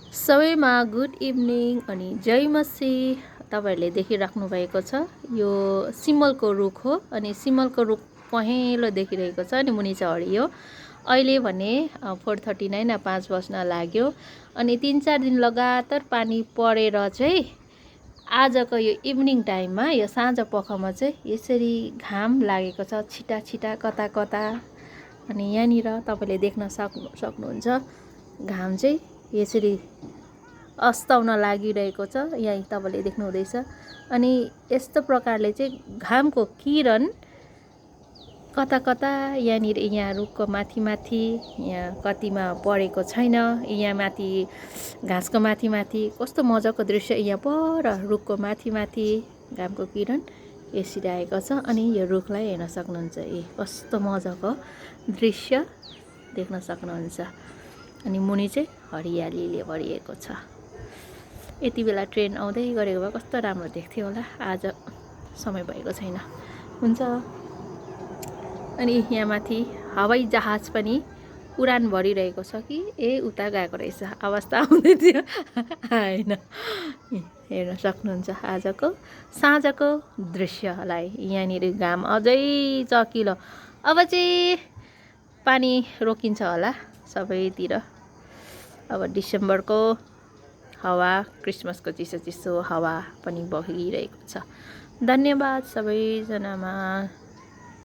सबैमा good evening अनि जय मसी। तपाईहरुले देखिराख्नु भएको छ यो सिमलको रुख हो अनि सिमलको रुख पहेँलो देखिरहेको छ अनि मुनि चाहिँ हरियो। अहिले भने 4:39 5 बज्न लाग्यो अनि 3-4 दिन लगातार पानी परेर चाहिँ आजको यो इभिनिङ टाइममा यो साँझ पखमा चाहिँ यसरी घाम लागेको छ छिटा छिटा कता कता। अनि यहाँनिर तपाईले देख्न सक्नुहुन्छ घाम चाहिँ यसरी अस्ताउन लागिरहेको छ। यहाँ तपाईले देख्नु हुँदैछ अनि यस्तो प्रकारले चाहिँ घामको किरण कता कता यहाँनिर यहाँ रुखको माथि माथि यहाँ कतिमा परेको छैन। यहाँ माथि घाँसको माथि माथि कस्तो मजाको दृश्य यहाँ पर रुखको माथि माथि घामको किरण यसरी आएको छ अनि यो रुखलाई हेर्न सक्नुहुन्छ। कस्तो मजाको दृश्य देख्न सक्नुहुन्छ अनि मुनि चाहिँ हरियालीले भरिएको छ। यति बेला ट्रेन आउँदै गरेको भए कस्तो राम्रो देख्थ्यो होला। आज समय भएको छैन। हुन्छ। अनि यहाँ माथि हवाई जहाज पनि उडान भरिरहेको छ कि उता गएको रहेछ। आवाज त आउँदै थियो आएन। हेर्न सक्नुहुन्छ आजको साँझको दृश्यलाई। यहाँनिर घाम अझै चकिलो। अब चाहिँ पानी रोकिन्छ होला सबैतिर। अब डिसेम्बरको हावा क्रिसमसको चिसो चिसो हावा पनि बगिरहेको छ। धन्यवाद सबैजनामा।